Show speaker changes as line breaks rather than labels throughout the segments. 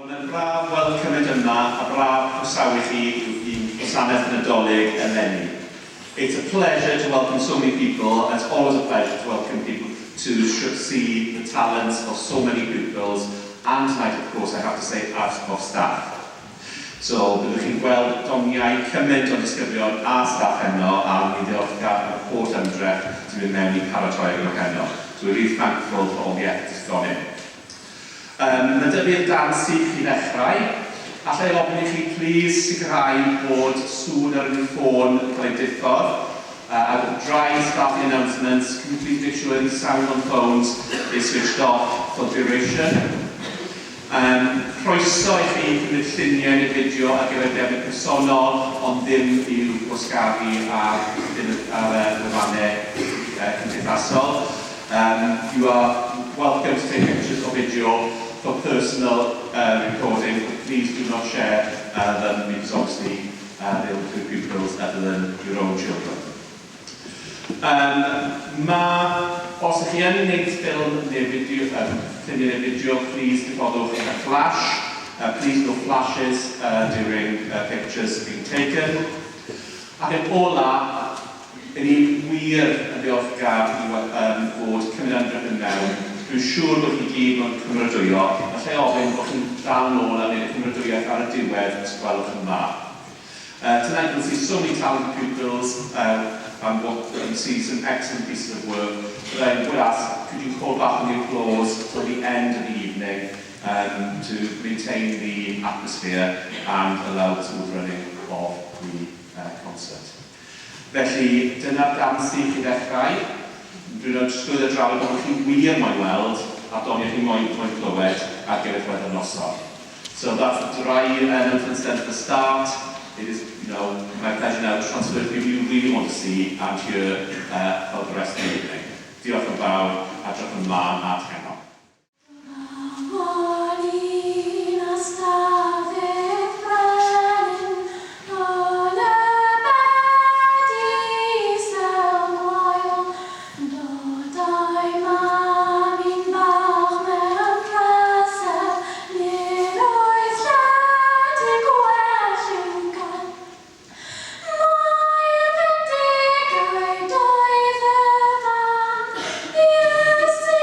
Wel, mae'n braf gweld cymaint yma a braf croesawu chi i'n gwasanaeth Nadolig eleni. It's a pleasure to welcome so many people, and it's always a pleasure to welcome people to see the talents of so many pupils, and tonight, of course, I have to say, of staff. So, byddwch chi'n gweld doniau cymaint o disgyblion a staff heno, a ni'n ddiolchgar am y holl ymdrech sy'n mynd mewn i paratoi ar gyfer heno. So we're really thankful for all the effort that's gone in. Mae 'da fi'r darn sych i ddechrau. Alla i ofyn i chi plîs sicrhau bod sŵn ar unrhyw ffôn yn cael ei diffodd? I will dry start the announcements. Can you please make sure any sound on phones is switched off for duration? Croeso i chi cymryd lluniau neu fideo ar gyfer defnydd personol, ond ddim i'w gwasgaru ar ar y wefannau cymdeithasol. You are welcome to take pictures or video for personal recording, but please do not share them because obviously they'll include pupils other than your own children. Ma, os ydych chi yn gwneud ffilm neu fideo, lluniau neu fideo, please diffoddwch y flash. Please no flashes during pictures being taken. Ac yn ola, 'y ni wir yn ddiolchgar i fod cymaint ymdrech yn mewn. Dwi'n siŵr bod chi gyd moyn cymeradwyo. Alla i ofyn bod chi'n dal nôl a wneud y cymeradwyaeth ar y diwedd os gwelwch yn dda. Tonight we'll see so many talented pupils and what we see some excellent pieces of work, but I would ask, could you hold back on the applause till the end of the evening to maintain the atmosphere and allow the smooth running of the concert? Felly, dyna'r darn sych i ddechrau. Dwi'n rhoi trosglwyddo draw i bobl chi wir moyn weld a doniau chi moyn clywed ar gyfer y noson. So that's the dry announcements done at the start. It is my pleasure now to transfer to people you really want to see and hear for the rest of the evening. Diolch yn fawr a diolch ymlaen at heno.
Molina Dafydd Brenin yn y bed isel gwael, Dodai mamin bach mewn preseb, nid oedd llety gwell i'w gael. Mair fendigaid oedd y fam, Iesu.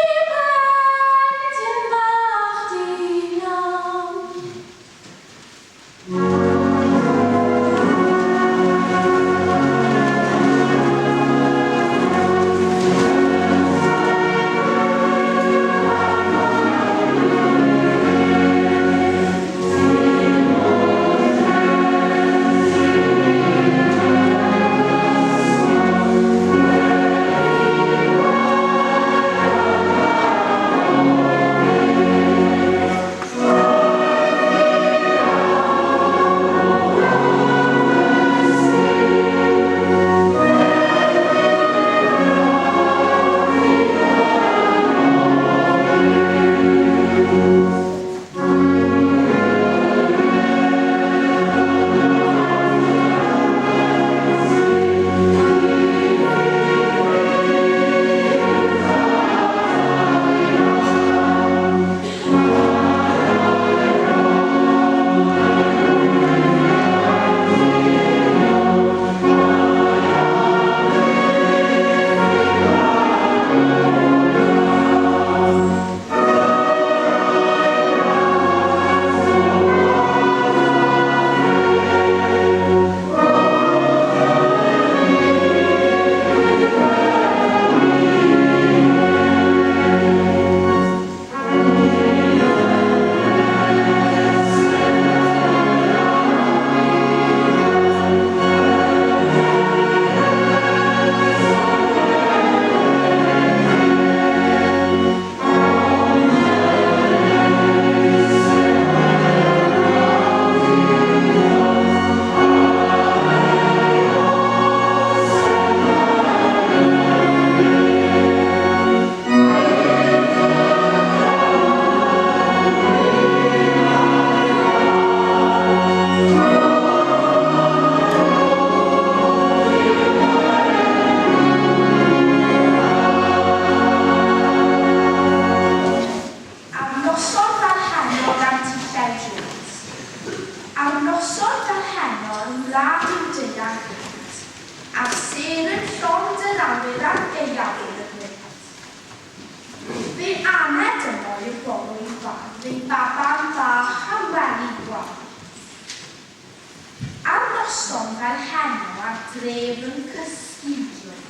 dref yn cysgu'n drwm.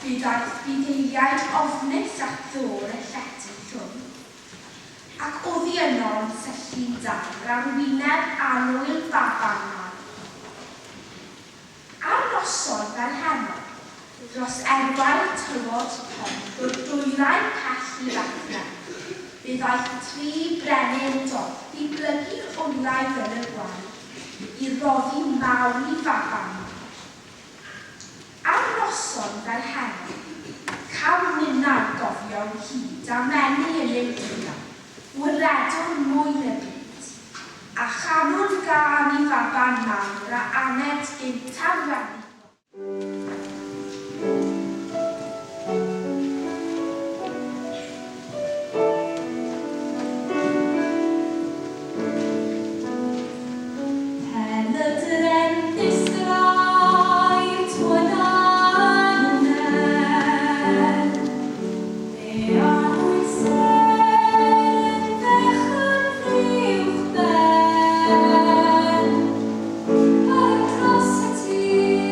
Fe ddaeth bugeiliaid ofnus at ddôr y llety llwm, ac oddi yno'n syllu'n daer ar wyneb annwyl baban Mair. Ar noson fel heno, dros erwau'r tywod tond o'r dwyrain pell i Fethlehem, fe ddaeth tri brenin doeth i blygu'n oeraidd yn y gwair, i roddi mawl i faban Mair. Ar noson fel heno, cawn ninnau gofio'n hyd a mennu yn ein dwylaw, Gwiredwr mwyn y byd, a chanwn gân i faban mawr a aned gynt ar wely gwaed. Pelydren ddisglair twyllau'n nen. Fe annwyd seren fechan uwchben, ar draws y tir.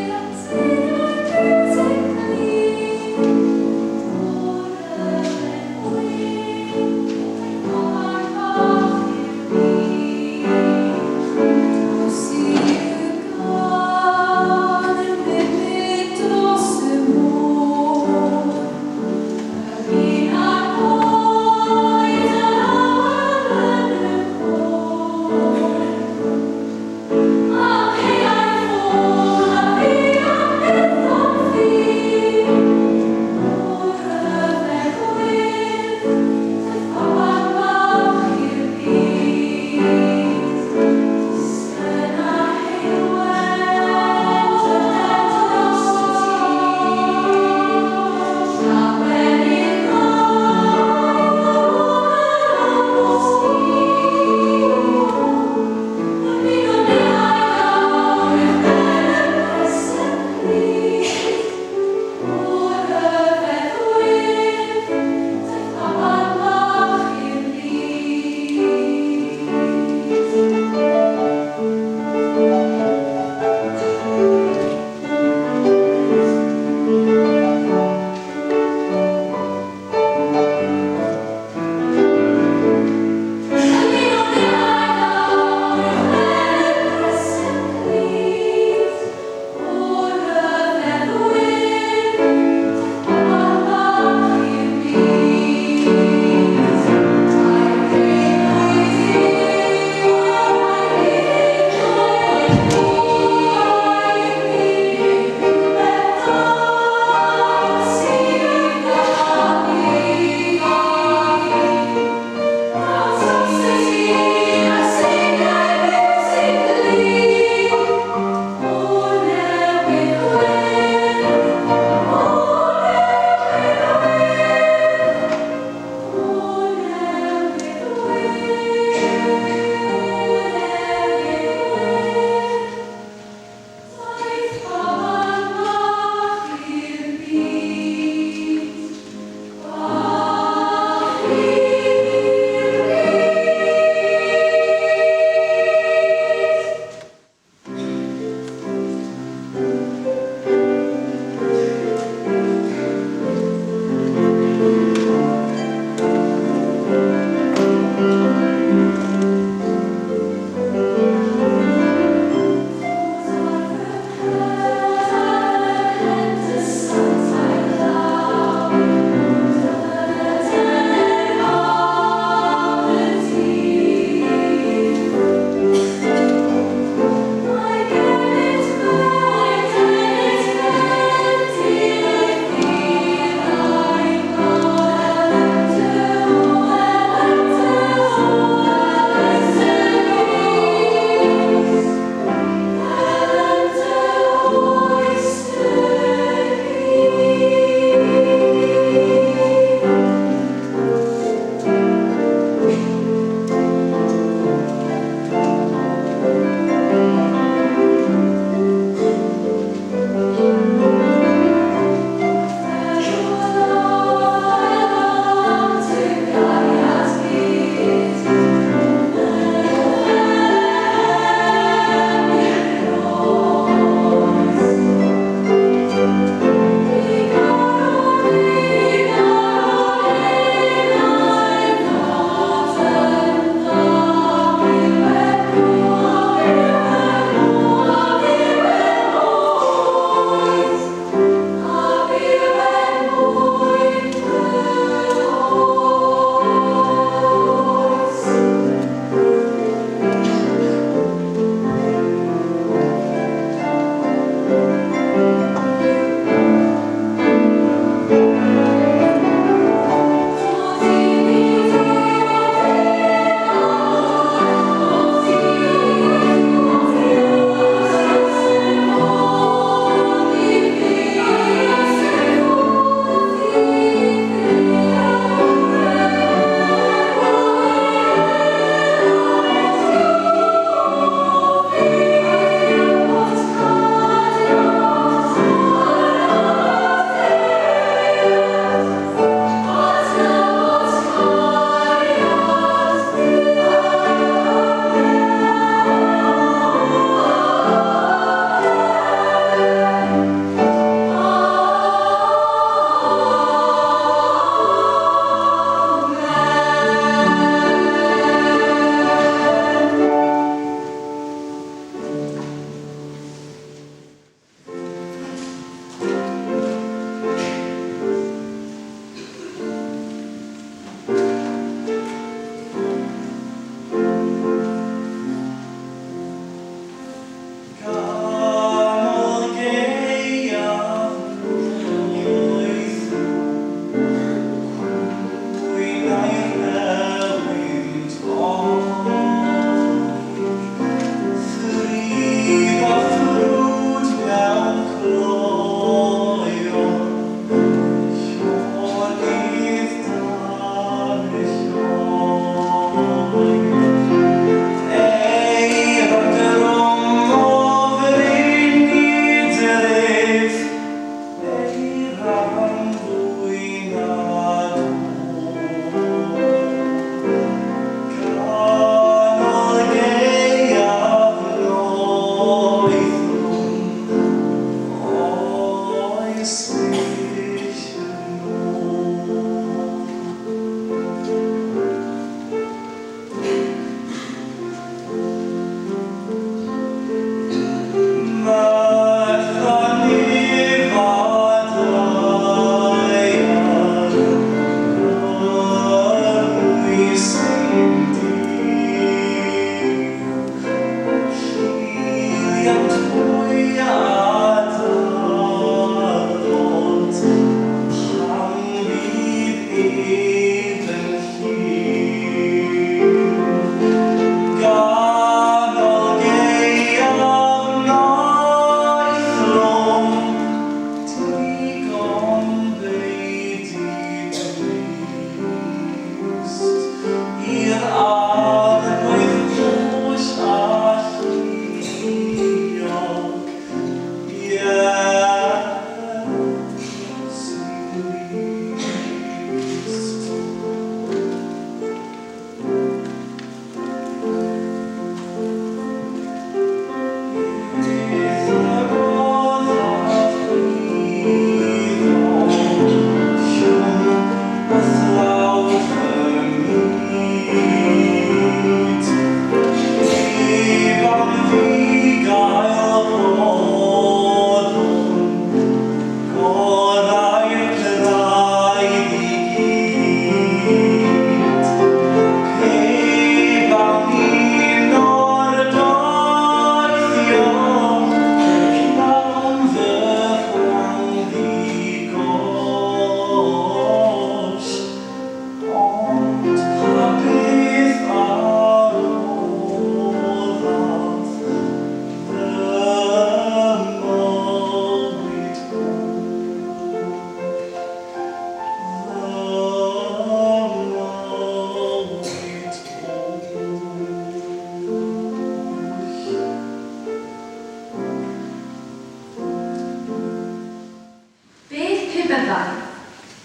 byddai?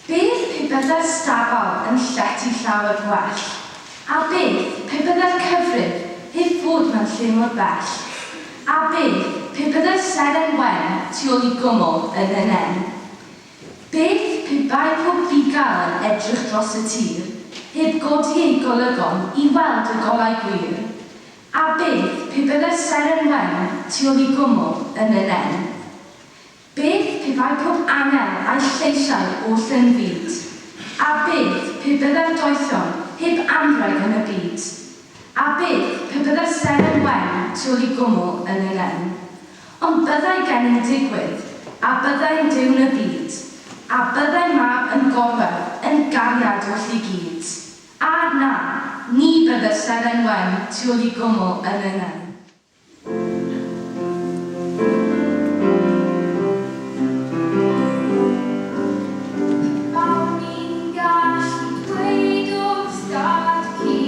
Beth pe byddai'r stabal yn llety llawer gwell? A beth pe byddai'r cyfrif heb fod mewn lle mor bell? A beth pe byddai'r seren wen tu ôl i gwmwl yn y nen? Beth pe bai pob bugail yn edrych dros y tir, heb godi eu golygon i weld y golau gwir? A beth pe byddai'r seren wen tu ôl i gwmwl yn y nen? Beth pe bai pob angel a'i lleisiau oll yn fud? A beth pe byddai'r doethion heb anrheg yn y byd? A beth pe byddai'r seren wen tu ôl i gwmwl yn y nen? Ond byddai gennym digwydd, a byddai'n Duw'n y byd, a byddai mab yn gorwedd yn gariad oll i gyd. A na, ni byddai'r seren wen tu ôl i gwmwl yn y nen.
Bawn i'n gallu dweud wrth dad ci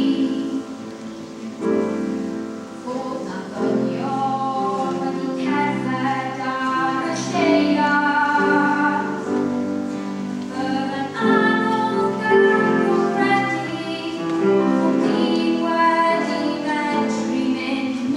fod 'na ddynion wedi cerdded ar y lleuad. Byddai'n anodd gadw credu fod dyn wedi medru mynd.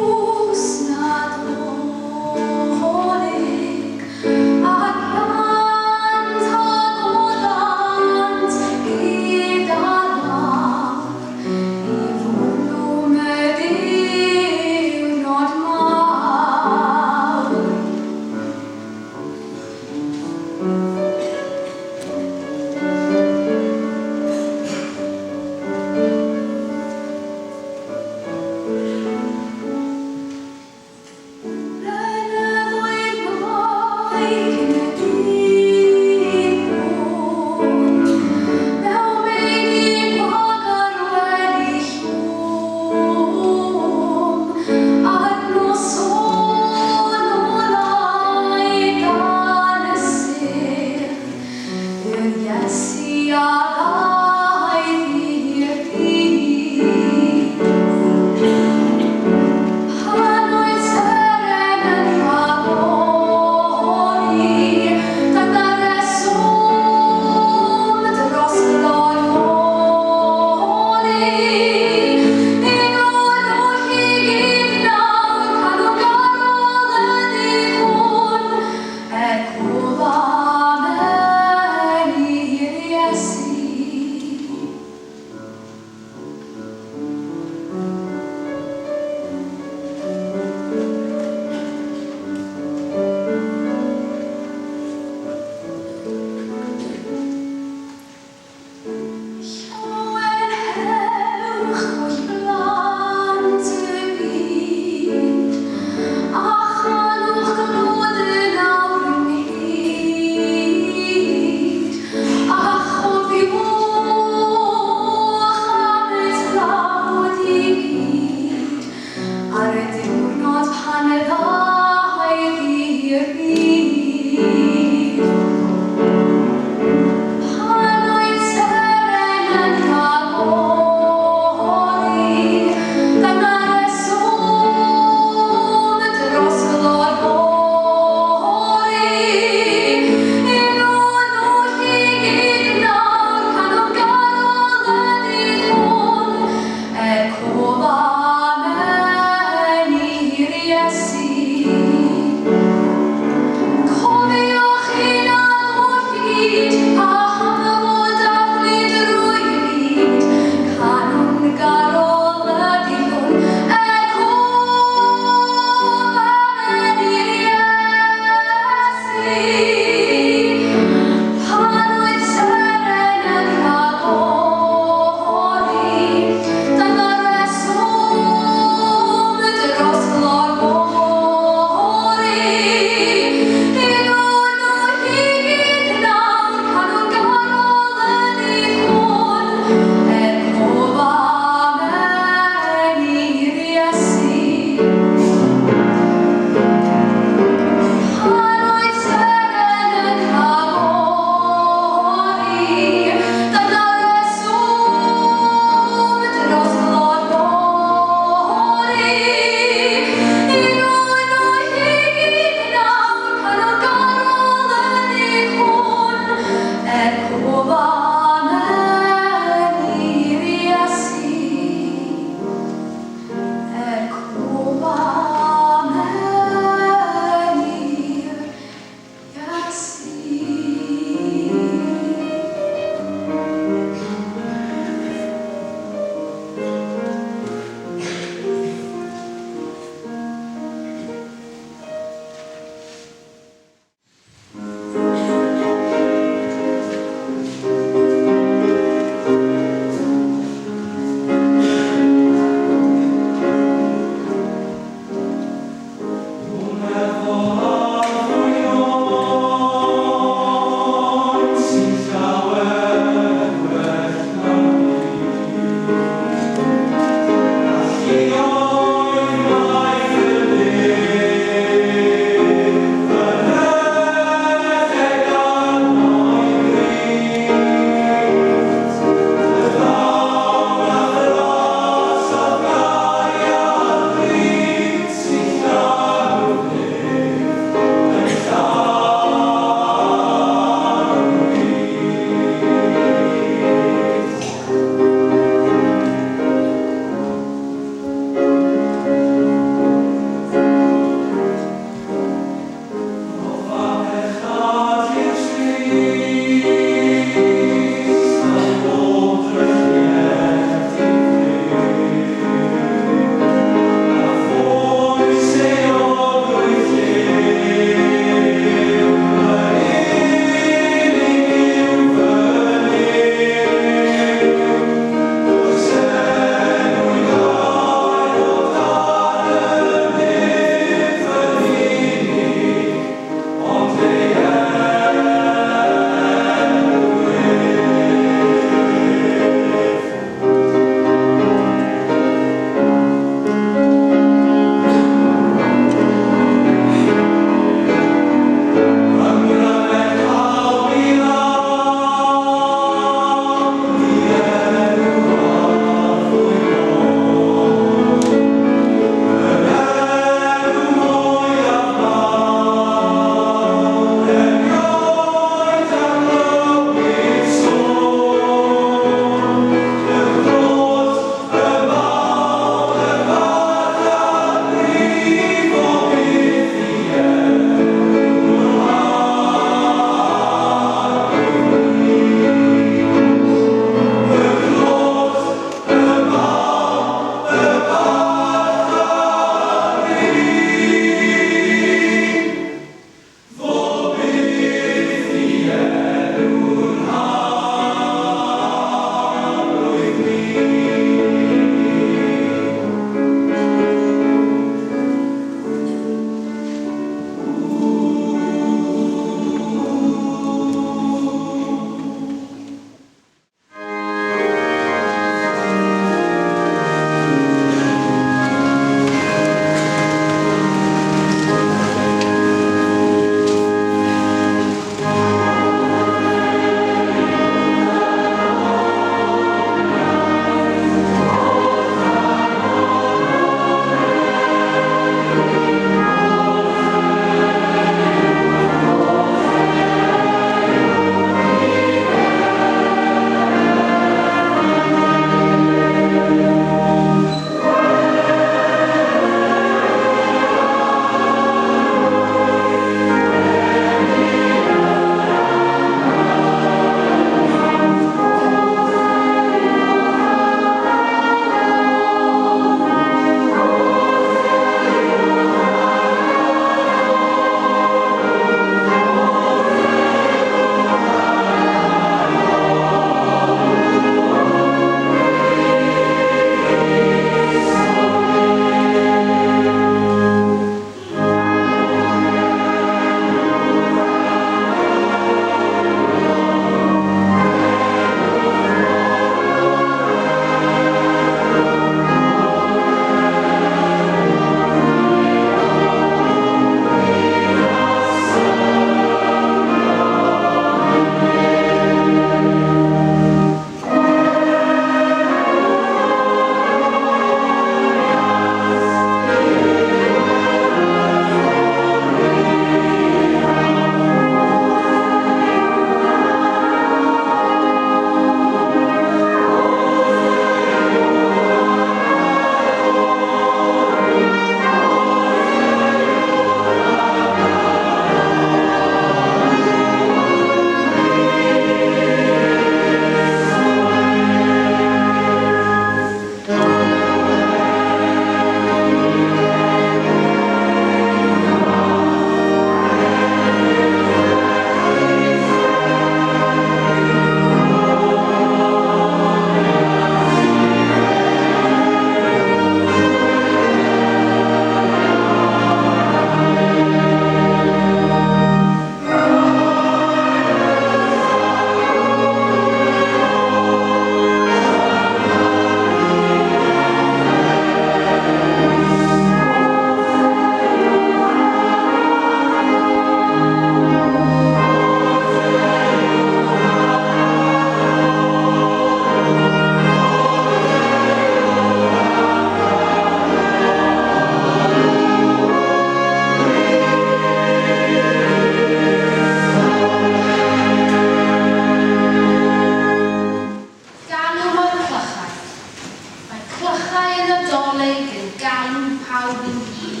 Clychau y Nadolig yn galw pawb ynghyd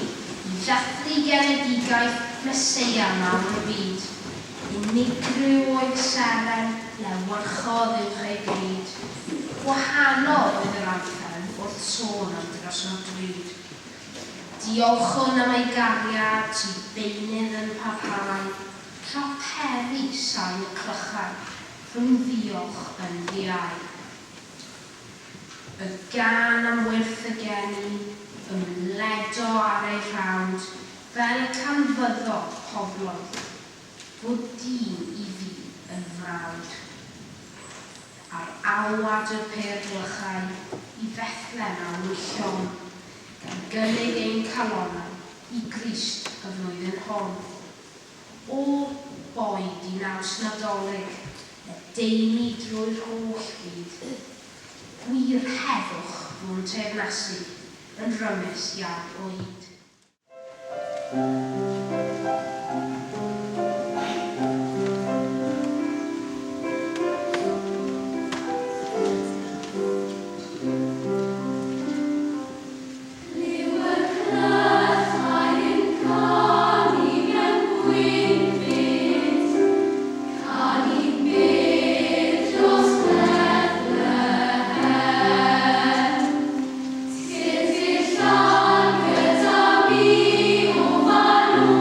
i ddathlu genedigaeth Meseia mawr y byd. Unigryw oedd seren lewyrchodd uwch ei bryd. Gwahanol oedd yr anthem wrth sôn am drysor drud. Diolchwn am ei gariad sydd beunydd yn parhau, tra peri sain y clychau rhwng ddiolch yn ddiau. Y gân am wyrth y geni, ymledo ar ei rhawd, fel y canfyddodd pobloedd fod dyn i ddyn yn frawd. Ar alwad y pêr glychau i Fethlem awn i llon, gan gynnig ein calonnau i Grist y flwyddyn hon. O, boed i naws Nadolig ledaenu drwy'r holl fyd, gwir heddwch fu'n teyrnasu yn rymus iawn o hyd.
Liw y clychau yn canu mewn gwynfyd, canu byd dros Bethlehem. Tyrd i'r llan gyda mi, o Fanw.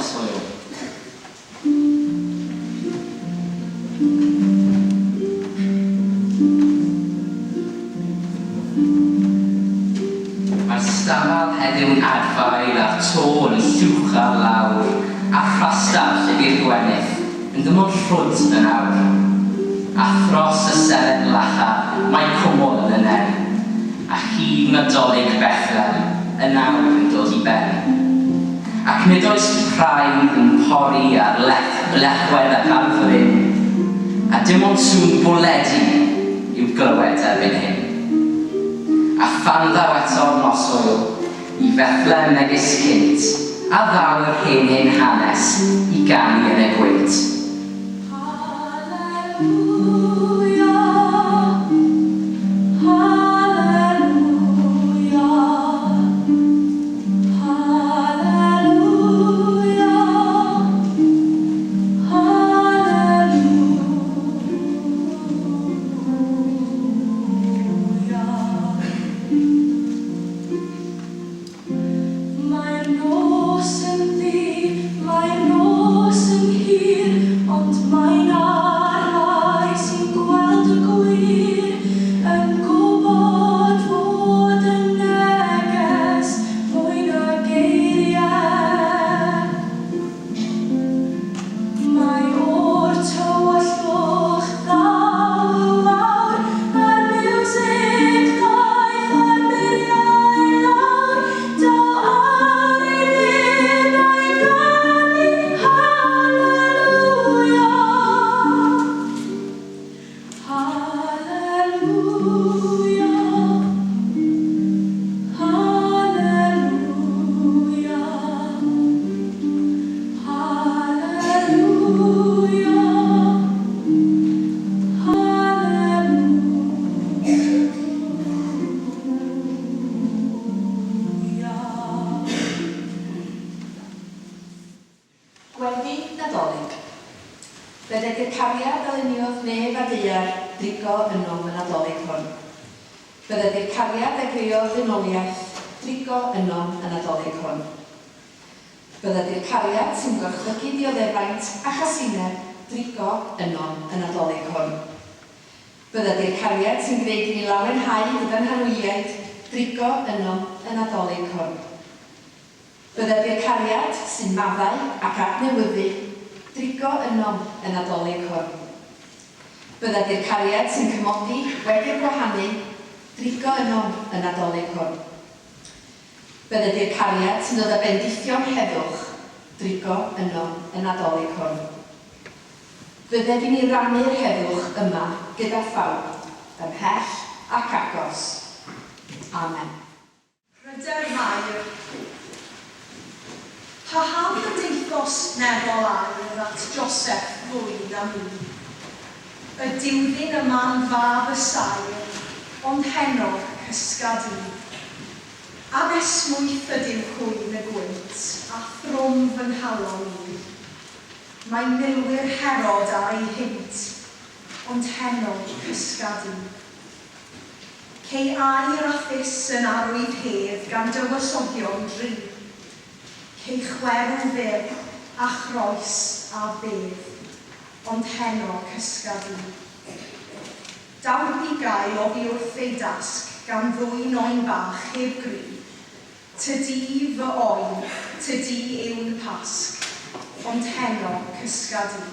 noswyl. Mae'r stafell heddiw'n adfail a'r to yn llwch ar lawr, a phrastar lle bu'r gwenith yn ddim ond rhwd yn awr. A thros y seren lachar mae cwmwl yn y nen, a hud Nadolig Bethlem yn awr yn dod i ben. Ac nid oes praidd yn pori ar lechwedd ac ar fryn, a dim ond sŵn bwledi i'w glywed erbyn hyn. A phan ddaw eto'r noswyl i Fethlem megis cynt, a ddaw yr hen hen hanes i ganu yn y gwynt.
Haleluia, haleluia, haleluia, haleluia. Mae'r nos yn ddu, mae'r nos yn hir, ond mae 'na rai sy'n gweld y gwir, yn gwybod fod y neges fwy na geiriau. Mae o'r tywyllwch ddaw y wawr, a'r miwsig ddaeth a'r muriau lawr, daw ar ei linau ganu haleluia. Haleluia. Haleluia. Haleluia. Haleluia.
Gweddi Nadolig. Bydded i'r cariad a luniodd nef a daear drigo ynom y Nadolig hwn. Bydded i'r cariad a greodd ddynoliaeth drigo ynom y Nadolig hwn. Bydded i'r cariad sy'n gorchfygu dioddefaint a chasineb drigo ynom y Nadolig hwn. Bydded i'r cariad sy'n gwneud i ni lawenhau gyda'n hanwyliaid drigo ynom y Nadolig hwn. Bydded i'r cariad sy'n maddau ac adnewyddu drigo ynom y Nadolig hwn. Bydded i'r cariad sy'n cymodi wedi'r gwahanu drigo ynom y Nadolig hwn. Bydded i'r cariad sy'n dod â bendithion heddwch drigo ynom y Nadolig hwn. Bydded i ni rannu'r heddwch yma gyda phawb, ymhell ac agos. Amen.
Pryder Mair. Paham y daethost nefol aur at Joseph fwy na mi? Y duwddyn yma'n fab y saer, ond heno cysga di. Anesmwyth ydyw hwyn y gwynt, a thrwm fy nghalon i. Mae milwyr Herod ar ei hynt, ond heno cysga di. Cei aur a thus yn arwydd hedd gan dywysogion dru. Cei chwerw fur a chroes a bedd, ond heno cysga di. Daw'r bugail oddi wrth ei dasg gan ddwyn oen bach heb gri. Tydi fy oen, tydi yw'n Pasg, ond heno cysga di.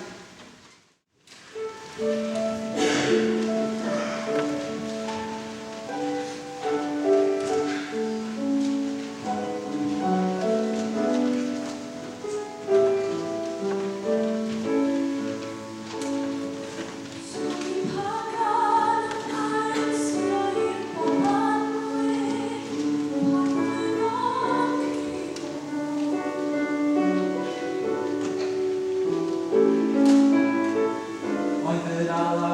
Sŵn pagan ail babanwyr, parwyron
Oedd yr alaw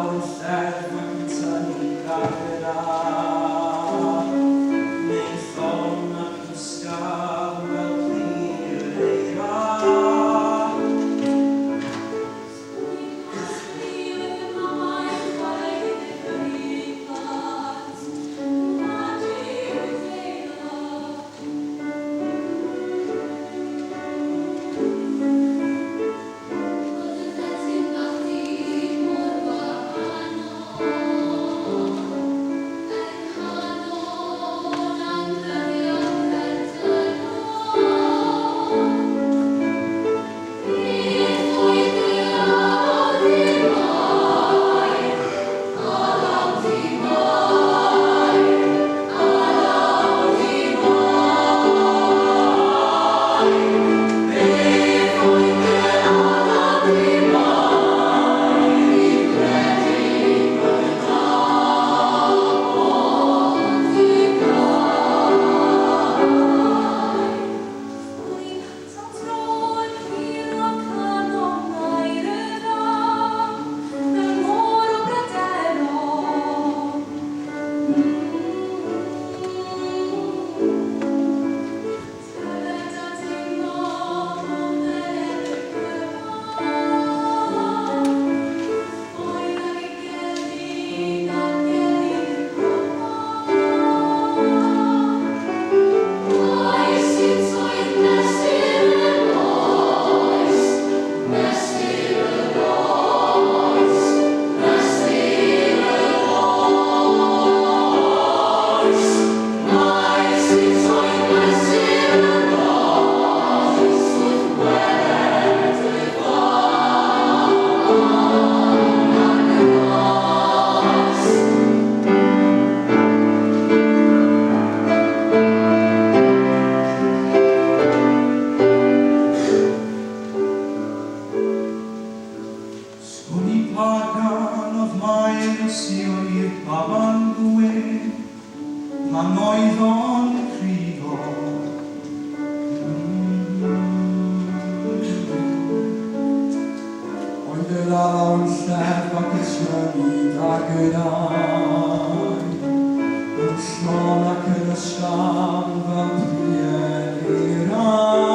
ag yr ai, yn llon ac yn ysgafn fel pluen i'r aer.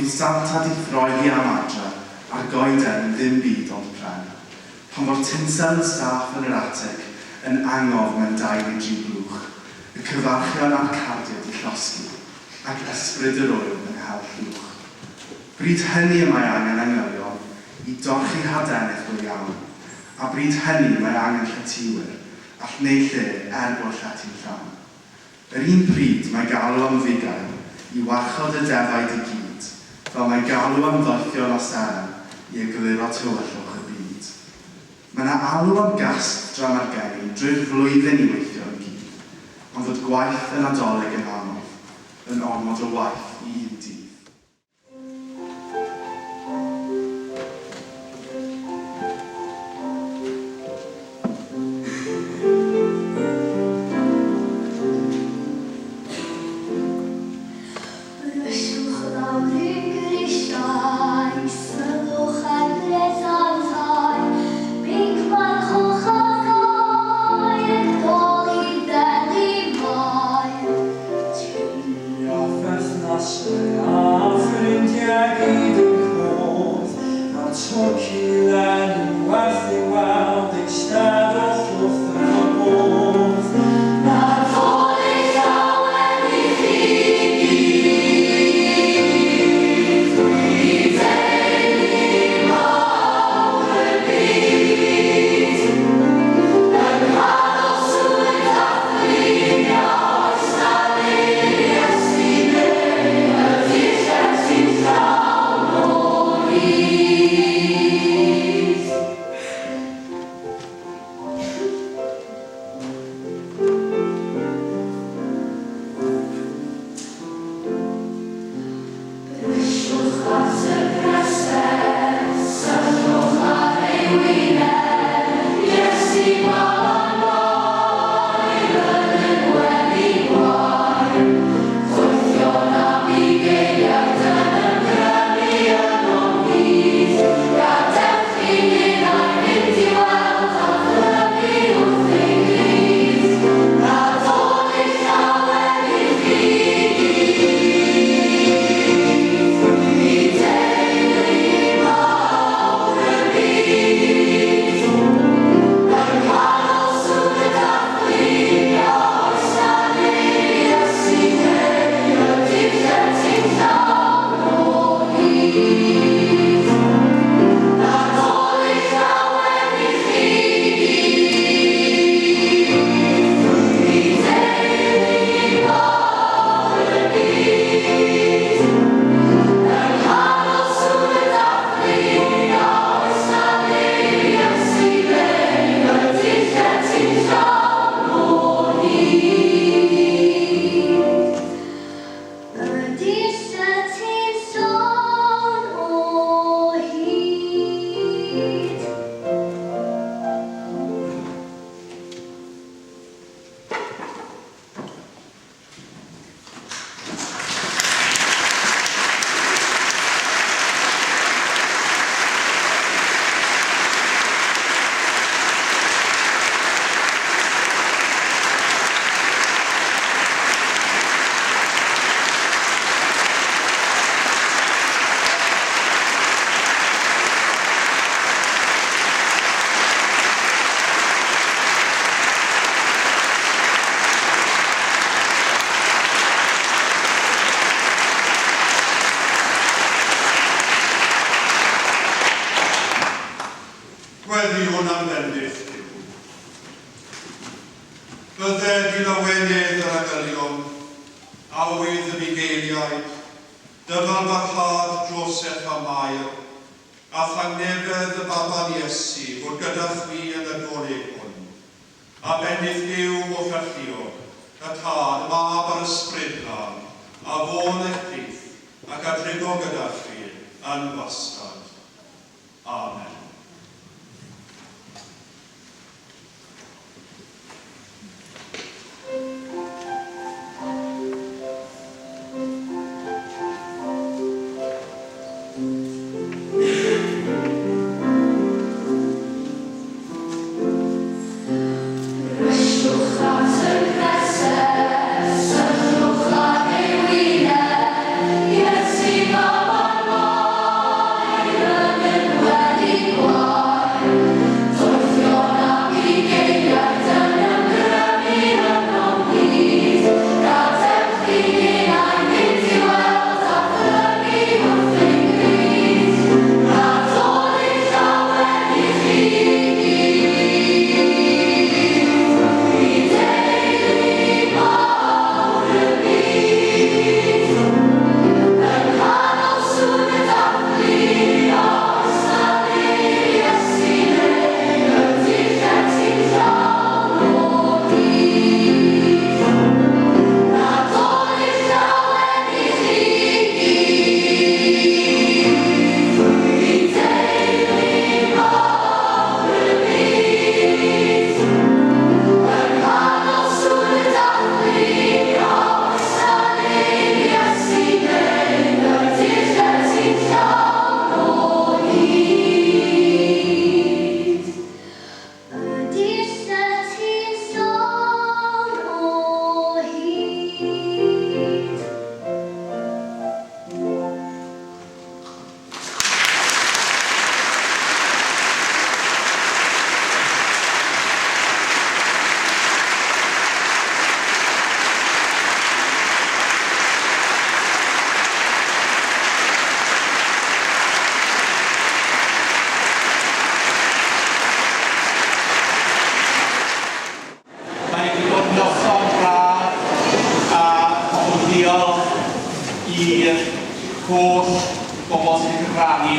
fydd Santa 'di throi hi am adre a'r goeden yn ddim byd ond pren. Pan fo'r tinsel yn saff yn yr atig, yn angof mewn dau neu dri blwch, y cyfarchion a'r cardiau 'di llosgi, ac ysbryd yr ŵyl yn hel llwch. Bryd hynny y mae angen angylion i dorchi hadenydd go iawn, a bryd hynny mae angen lletywyr all wneud lle er bod llety'n llawn. Yr un pryd mae galw am fugail i warchod y defaid i gyd, fel mae galw am ddoethion a seren i egluro tywyllwch y byd. Mae 'na alw am gast drama'r geni drwy'r flwyddyn i weithio yn gudd, am fod gwaith y Nadolig yn anodd, yn ormod o waith i un dydd.
Brysiwch lawr y grisiau, syllwch ar bresantau, binc mawr coch ac aur, doli fel i Mair.
Teulu a pherthnasau a ffrindiau gyd yn cwrdd, Mae'r twrci leni'n werth ei weld, eisteddwch wrth y bwrdd.
Nadolig llawen i chi gyd, i deulu mawr y byd. Yng nghanol sŵn y dathlu, oes 'na le i Iesu neu ydi'r llety'n llawn o hyd? Brysiwch at y preseb, syllwch ar ei wyneb, Iesu Baban Mair yn y gwely gwair. Doethion a bugeiliaid yn ymgrymu yno'n gudd, gadewch i ninnau fynd i weld a phlygu wrth ei glud. Nadolig llawen i chi gyd, i deulu mawr y byd. Yng nghanol sŵn y dathlu, oes 'na le i Iesu neu ydi'r llety'n llawn o hyd? Nadolig llawen i chi gyd, i deulu mawr y byd. Yng nghanol sŵn y dathlu, oes 'na le i Iesu neu ydi'r llety'n llawn o hyd? Ydi'r llety'n llawn o hyd?
Gweddïwn am fendith Duw. Bydded i lawenydd yr angylion, awydd y bugeiliaid, dyfalbarhad Joseff a Mair, a thangnefedd y baban Iesu fod gyda chwi y Nadolig hwn. A bendith Duw hollalluog, y Tad, y Mab a'r Ysbryd Glân, a fo'n eich plith, ac a drigo gyda chwi yn wastad. Amen.
Brysiwch at y preseb, syllwch ar ei wyneb, Iesu Baban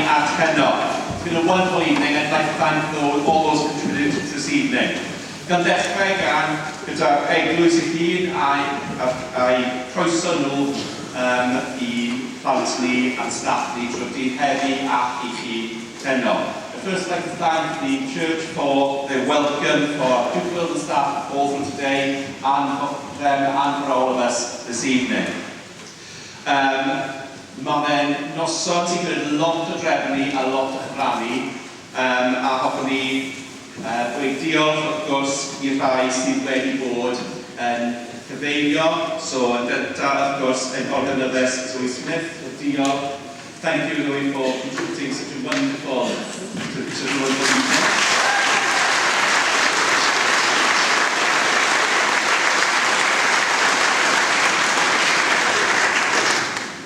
at heno. It's been a wonderful evening. I'd like to thank all those contributed to this evening. Gan ddechrau gan gyda'r eglwys ei hun a'i croeso nhw i plant ni a'n staff ni drwy'r dydd heddi ac i chi heno. I'd first like to thank the church for their welcome for our pupils and staff all from today and for them and for all of us this evening. Mae fe'n noson sy'n gwneud lot o drefnu a lot o chyfrannu a hoffwn ni dweud diolch wrth gwrs i'r rhai sydd wedi bod yn cyfeilio. So yn gyntaf wrth gwrs ein organyddes Zoe Smith, so diolch. Thank you, Zoe, for contributing such a wonderful evening.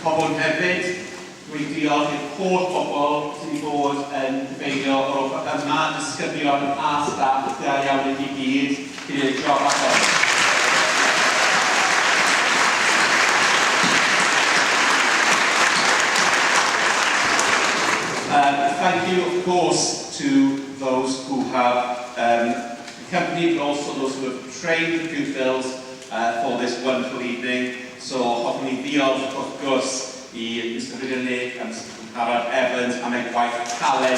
Pobl hefyd, dwi'n diolch i'r holl bobl sydd wedi bod yn cyfeilio o'r ochr yma, disgyblion a staff, da iawn i chi gyd, chi wedi gwneud job arbennig. Thank you, of course, to those who have accompanied, but also those who have trained the pupils for this wonderful evening. So, hoffwn i ddiolch, wrth gwrs, i Mr William Lake a Mr Harald Evans am eu gwaith caled nhw.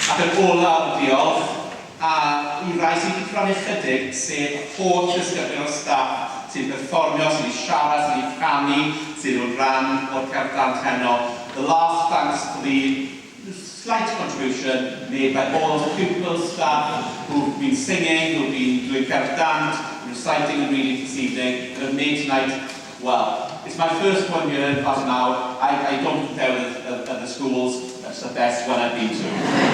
Ac yn olaf, diolch, a i rai sydd wedi cyfrannu chydig, sef holl ddisgyblion o staff sy'n perfformio, sydd wedi siarad, sydd wedi canu, sydd yn rhan o'r cerdd dant heno. The last thanks for the slight contribution made by all the pupils, staff who've been singing, who've been doing cerdd dant, reciting and reading this evening, and have made tonight, well, it's my first one here in Plas Mawr. I don't compare with other schools. That's the best one I've been to.